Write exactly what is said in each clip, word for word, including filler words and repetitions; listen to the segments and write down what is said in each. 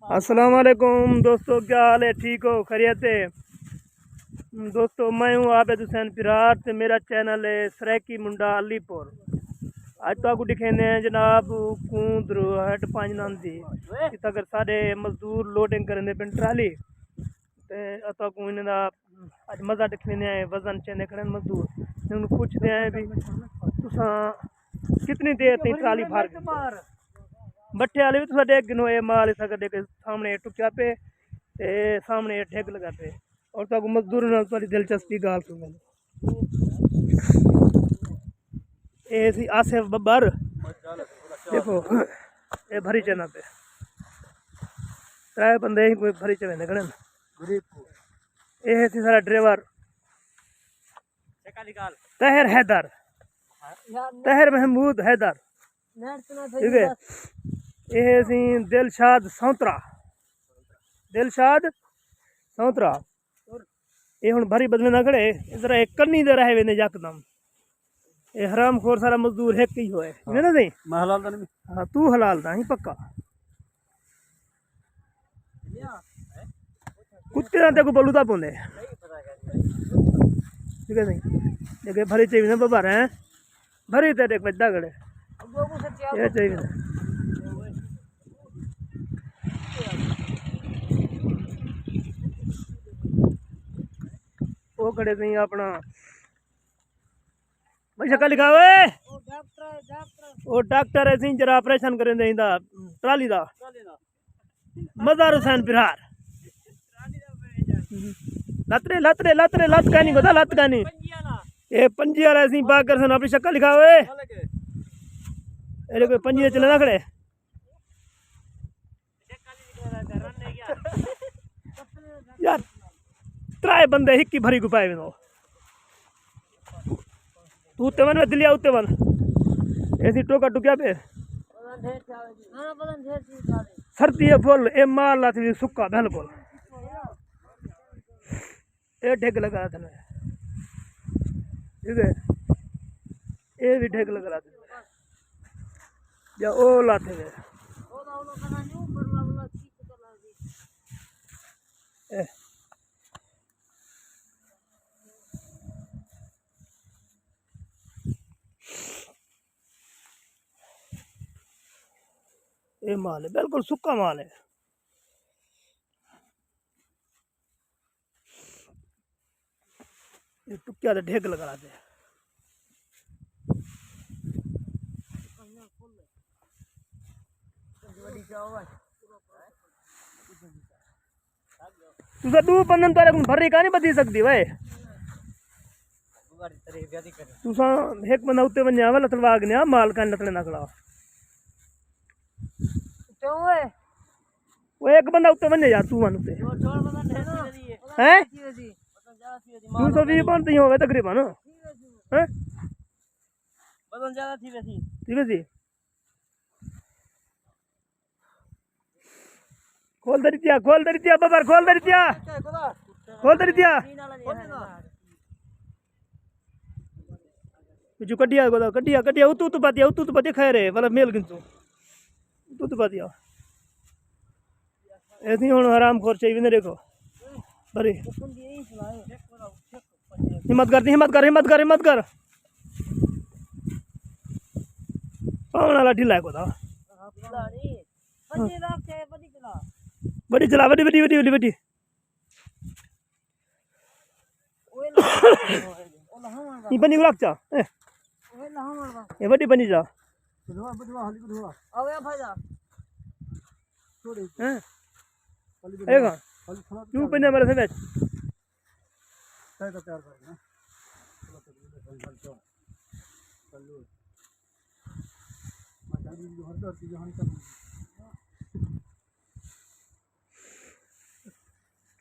السلام علیکم دوستو، کیا حال ہے؟ ٹھیک ہو؟ خیریت ہے؟ دوستو، میں ہوں عابد حسین پرار تے میرا چینل ہے سرائیکی منڈا علی پور۔ اج تہاکوں ݙکھیندے ہیں جناب، کوں درو ہٹ پنج نان دی، کتھا کر ساݙے مزدور لوڈنگ کریندے پن ٹرالی۔ تے تہاکوں انہاں دا اج مزہ ݙکھیندے ہیں، وزن چیندے کھڑن مزدور۔ تے انہوں پوچھدے ہیں بھی تساں کتنی دیر تئیں ٹرالی بھر گھنو؟ بٹھے والے بھی تساں ݙیکھ گھنو، اے مال اساں کݙے کے سامݨے ٹکیا پئے تے سامݨے ڈھڳ لڳا پئے۔ اور تہاکوں مزدور نال تہاݙی دلچسپی ڳالھ سݨاندے۔ اے سی آصف ببر، ݙیکھو، اے بھری چیندے پئے۔ ترے بندے ہی کوئی بھری چیندے کھڑن۔ اے سی سارا ڈرائیور طاہر حیدر، طاہر محمود حیدر، ٹھیک ہے۔ اے سی دلشاد سونترا، دلشاد سونترا۔ اے ہݨ بھری بدلے نہ کھڑے، اے ذرا اے کنی دے رہ ویندے یکدم۔ اے حرام خور سارا مزدور ہک ہی ہوئے، ہاں۔ ہے نا سئیں؟ میں حلال دا نہیں۔ ہاں، تو حلال دا ہی پکا۔ کتے دا تے کو بلو دا پوندے۔ ٹھیک ہے سئیں؟ جے بھری چاہیے نا بابا رہے۔ بھری تے ݙیکھ وڄدا کھڑے۔ اے چاہیے۔ او کھڑے سئیں اپݨا۔ بھائی شکل ݙکھا اوئے۔ او ڈاکٹر ہے سئیں، جیڑھا آپریشن کریندے ایندا، ٹرالی دا۔ مظہر حسین پرار۔ لت ݙے، لت ݙے، لت ݙے، لت کائنی گھدا، لت کائنی۔ اے پنجی والا سئیں، باکر حسین، اپݨی شکل ݙکھا اوئے۔ اے ݙیکھو پنجی دے چلے نہ کھڑے۔ یار، ترائے بندے ہکی بھری کوں پائے ویندو۔ تو اتے ون، دلیا اتے ون۔ اے سی ٹوکا ٹکیا پئے۔ سردی ہے فل، اے مال لاتھی سکا بالکل۔ اے ڈھڳ لڳا تھن۔ ٹھیک ہے۔ اے بھی ڈھڳ لڳا تھن۔ یا او لاتھے وے۔ اے۔ اے مال ہے، بالکل سکا مال ہے۔ اے ٹکیا تے ڈھڳ لڳا تے۔ تساں ݙو بندن تہاݙے کوں بھری کائنی ٻدھی سڳدی وے۔ تساں ہک بندہ اتے ونڄا وے، لتڑوا گنیا، مال کائنی لتڑے نہ کھڑا۔ کیوں اے؟ او ہک بندہ اتے ونڄے یار، توں ونڄ اتے۔ ہیں؟ ݙو سو ویہہ پوائنٹ تئیں ہووے تقریباً۔ ہیں؟ وزن زیادہ تھی ویسی۔ تھی ویسی۔ کھول دے ݙتیا، کھول دے ݙتیا، ببر، کھول دے ݙتیا۔ کھول دے ݙتیا۔ وچوں کڈھیا، کڈھیا، کڈھیا، اتو، اتو پاتیا، اتو، اتو پاتیا، خیر ہے، ولا میل گھنسوں۔ اتو، اتو پاتیا۔ ایسی ہݨ حرام خور چاہیے نے، ݙیکھو۔ بھری۔ ہمت کر دی، ہمت کر، ہمت کر، ہمت کر۔ پاوݨ والا ڈھلا ہے کوئی۔ وݙی چلا، وݙی، وݙی، وݙی، وݙی، وݙی۔ اے بنی رکھ چا۔ اے۔ اے وݙی بنی چا۔ ہیں؟ اے کھا۔ کیوں پنجا میرے سے بیٹھ؟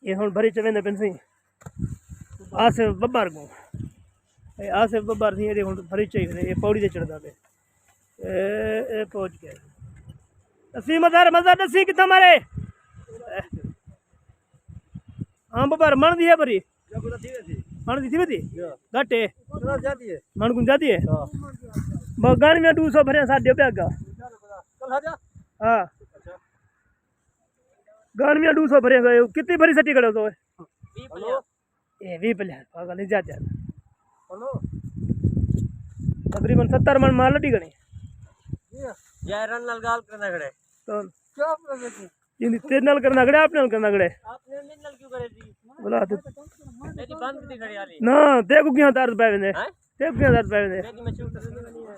اے ہݨ بھری چویندے پن سئیں۔ آصف ببر کوں۔ اے آصف ببر سئیں، ایݙے ہݨ بھری چویندے، اے پوڑی تے چڑھدا پئے۔ اے، اے پہنچ ڳئے۔ اسی مزار، مزار ݙسی کتھاں مارے؟ ہاں ببر، من دی ہے بھری۔ من دی تھی ویسی؟ گھٹ ہے۔ من کوں زیادہ ہے۔ بس گاڑی میں ݙو سو بھرے ساݙے پیا گا۔ ہاں۔ گانویاں ݙو سو بھرے ہوئے، کتنی بھری سٹی کھڑے ہوئے؟ ویہہ پلیاں۔ اے ویہہ پلیاں، پاگل نہیں جاتے۔ تقریباً ستر من مال لڈی گنی۔ یار، رن نال ڳالھ کرنا کھڑے۔ تو کیا پتہ دیکھیں؟ یہ تیرے نال کرنا کھڑے، آپ نال کرنا کھڑے۔ آپ نے میرے نال کیوں کرے جی؟ بلا تو۔ میری بند دی کھڑی والی۔ نہ، دیکھو کیوں درد پے ویندے۔ ہیں؟ دیکھو کیوں درد پے ویندے۔ میری مشہور تو نہیں ہے۔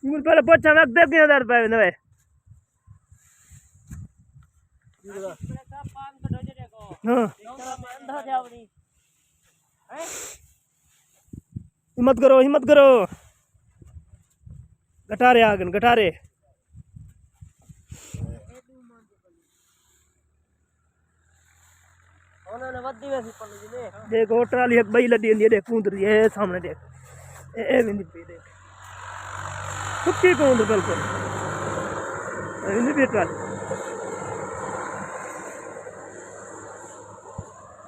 یوں پہلے پوچھا میں، دیکھو کیوں درد پے ویندے۔ ہاں۔ ہمت کرو، ہمت کرو۔ گٹارے آ گن، گٹارے۔ انہاں نے ودی ویسی پلو جی نے۔ دیکھ، او ٹرالی ہک ٻئی لݙی ویندی ہے، ݙیکھ، کوندری، اے سامݨے ݙیکھ۔ اے، اے ویندی پئی، ݙیکھ۔ سکی کوندر بالکل۔ اے ویندی پئی ٹرالی۔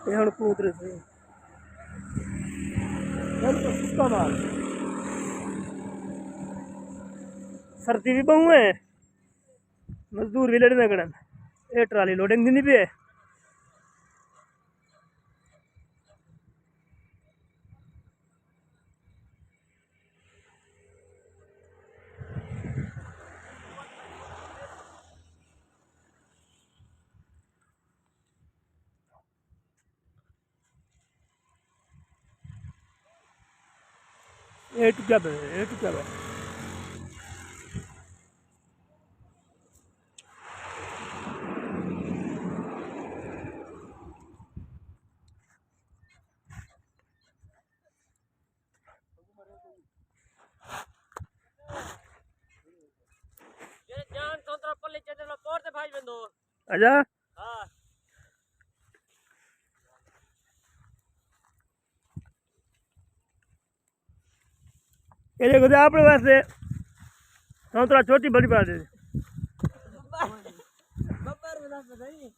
اے ہݨ کوندری سی۔ بالکل سکا مال۔ سردی بھی ٻہوں ہے۔ مزدور بھی لڑے نہ کھڑن۔ اے ٹرالی لوڈنگ دیندی پئی ہے۔ اے ٹکیا پئے، اے ٹکیا پئے۔ جیڑھے جان سونترا پلی چٹے نال پور تے بھاج ویندو۔ اچھا۔ ہاں۔ اے ݙیکھو تے اپݨے واسطے سونترا چھوٹی بڑی پا ݙے۔ ببر بنا پتہ نہیں۔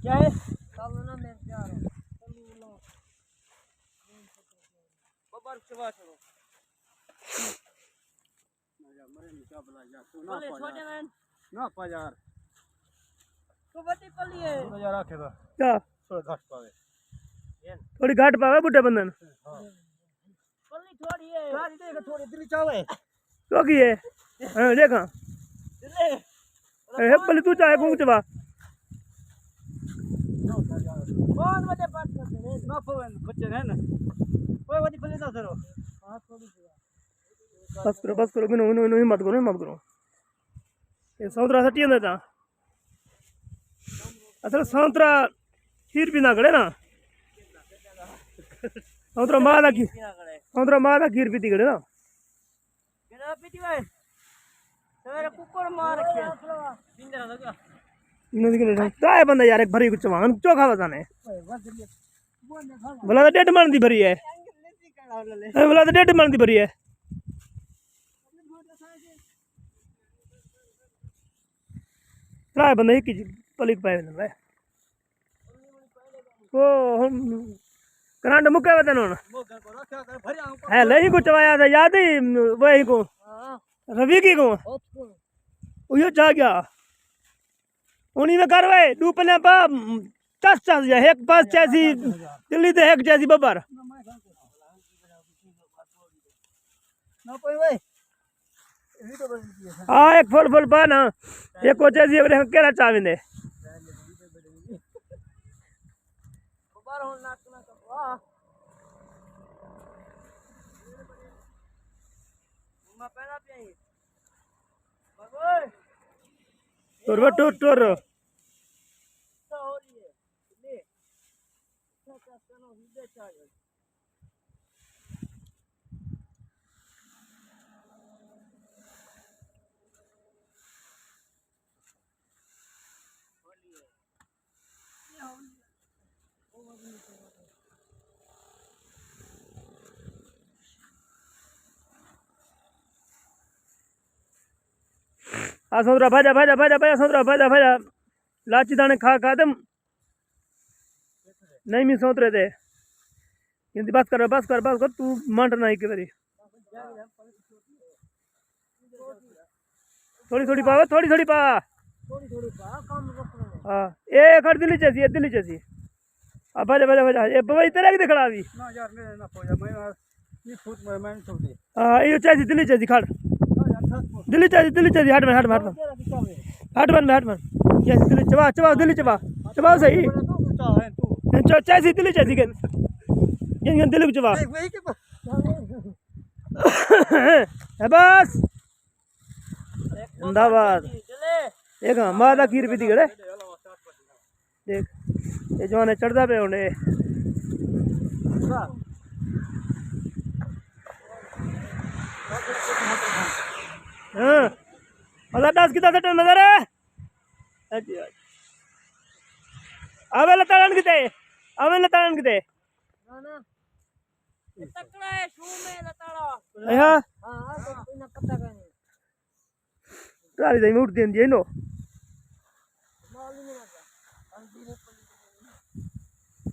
کیا ہے؟ ببر چوا چھوڑو۔ نہ پا یار۔ پلی ہے۔ تھوڑا یار آکھے دا۔ کیا؟ تھوڑا گھٹ پاوے۔ تھوڑی گھٹ پاوے بڈھے بندے نوں۔ ہاں۔ پلی تھوڑی ہے۔ گھٹ دیکھ، تھوڑی دلی چاوے۔ کیوں کی ہے؟ ہاں، ݙیکھاں۔ دلی۔ اے پلی توں چاہے کوں چوا۔ پانچ بجے بات کرتے ہیں۔ نہ پوے بچے ہیں نا۔ کوئی وڈی پلی نہ کرو۔ ہاں، تھوڑی سی۔ بس کرو، بس کرو، گنو، گنو، گنو، ہمت کرو، ہمت کرو۔ اے سونترا سٹی اندے تاں۔ اصل سونترا کھیر پیندا کھڑے نا۔ سونترا ماں دا کھیر، سونترا ماں دا کھیر پیتی کھڑے نا۔ جناب پیتی بھائی۔ سویرے ککڑ مار رکھے۔ انہاں دی کنے ٹرائے بندہ یار، ایک بھری کو چوان چوکھا وزن ہے۔ بلا تو ڈیڑھ من دی بھری ہے۔ اے بلا تو ڈیڑھ من دی بھری ہے۔ ترائے بندے ہک ہی پلک پائے ہوندے۔ او ہن کرنٹ مکے ودن ہن۔ ہے لئی کو چوایا تھا یاد ہی وہی کو۔ روی کی کو۔ اوہو چا گیا۔ ہݨ ایویں کر وے، ݙو پلیاں پا، چس چس جا، ہک پاس چیسی دلی تے ہک چیسی ببر۔ ہاں، ہک فل فل پا نا، ہک او چیسی اگلے کیڑھا چا ویندے۔ ٹر وے، ٹر، ٹر۔ آ سوندرا، بھڄا، بھڄا، بھڄا، بھڄا، سوندرا، بھڄا، بھڄا۔ لاچی داݨے کھا کھا تے نہیں میں سوترے دے۔ یہ بس کر، بس کر، بس کر، تو منڈ نہ ایک باری۔ تھوڑی تھوڑی پا، تھوڑی تھوڑی پا۔ ہاں، اے کھڑ دلی چ سی، اے دلی چ سی۔ آ بھجا، بھجا، بھجا۔ اے بھائی تیرے کی دکھڑا بھی؟ نہ یار، میرے نہ پویا، میں یار، یہ خود میں، میں نہیں چھوڑتی۔ ہاں، یہ چاہیے دلی چ سی، کھڑ۔ نہ یار، سچ بول۔ دلی چ سی، دلی چ سی، ہٹ بن، ہٹ بن، ہٹ بن۔ تیرا بھی کیا ہے؟ ہٹ بن، ہٹ بن۔ یہ دلی چبا، چبا، دلی چبا۔ چبا صحیح۔ بڑا تو اونچا ہے تو۔ چا-، چاہیے دلی چ سی، گن۔ گن، گن دلی چبا۔ دیکھ، وہی کے پاس۔ ہے بس۔ زندہ باد۔ دیکھ ہاں، ماں دا کھیر پیتی کھڑے۔ دیکھ، یہ جوانے چڑھدا پے ہن اے۔ ہاں۔ اللہ دس کتا سٹن نظر ہے؟ ہاں جی، ہاں جی۔ آوے لتاڑن کتے؟ آوے لتاڑن کتے؟ تکڑا ہے، شو میں لتاڑا۔ اے ہاں۔ ہاں، ہاں، تو انہاں پتہ کائنی۔ ٹرالی دے موڑ دیندی ہے نو۔ مال نہیں لگا۔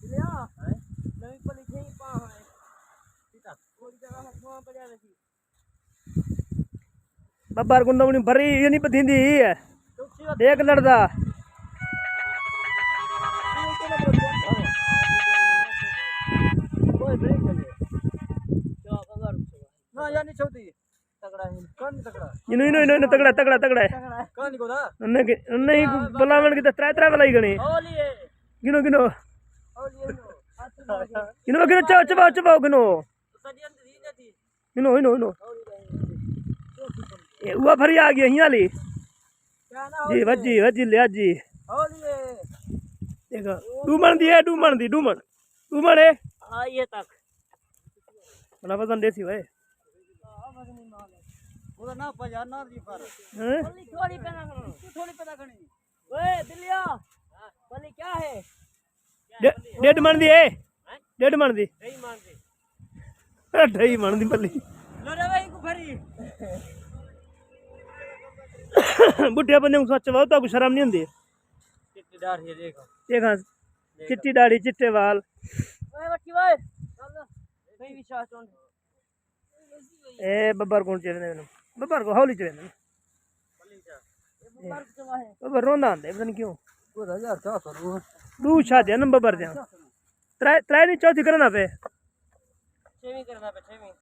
لیا۔ نوی پلی تھی پا ہے۔ کوئی جگہ ہے، وہاں پڑیا رہی۔ ببر کنڈا ونی بھری، یہ نہیں بدھیندی ہی ہے۔ دیکھ لڑدا۔ نہ، یار نہیں چھوڑدی۔ تگڑا ہے۔ کون تگڑا؟ انو، انو، انو، انو، تگڑا، تگڑا، تگڑا ہے۔ کون کو دا؟ نہیں، نہیں، بلاون کی تو ترے، ترے بلائی گنے۔ اولی ہے۔ گنو، گنو۔ اولی ہے۔ گنو، گنو، چاو، چباؤ، چباؤ، گنو۔ سجن دی نہ تھی۔ ہنو، ہنو، ہنو۔ اے، اوہ پھری آ گیا، ہیاں لی۔ جی، وجی، وجی، لیا جی۔ دیکھو، ڈومن دی ہے، ڈومن دی، ڈومن۔ ڈومن ہے۔ آئیے تک۔ بڑا وزن دے سی وے۔ اوہدا نہ پجا، نہ جی پر۔ ہیں؟ پلی تھوڑی پہ نہ کھڑو، تو تھوڑی پہ نہ کھڑی۔ اوئے، دلیا، پلی کیا ہے؟ ڈے-، ڈیڈھ من دی ہے؟ ڈیڈھ من دی؟ ڈھائی من دی۔ اے، ڈھائی من دی پلی۔ لو رے بھائی کو بھری۔ بڈھے بندے کو سچ بات، تاکو شرم نہیں ہوندی۔ چٹی ڈاڑھی ہے، دیکھو۔ دیکھاں، چٹی ڈاڑھی، چٹے وال۔ اوئے، بچی اوئے۔ چل۔ بھائی وشواس چونڈ۔ اے ببر کون چیوے نے؟ ببر کو ہولی چیوے نے۔ ببر روندا آندے، پتہ نہیں کیوں۔ ڈو شادیاں نا ببر دیاں۔ ترے، ترے نہیں، چوتھی کرنا پے۔ چھویں کرنا پے، چھویں۔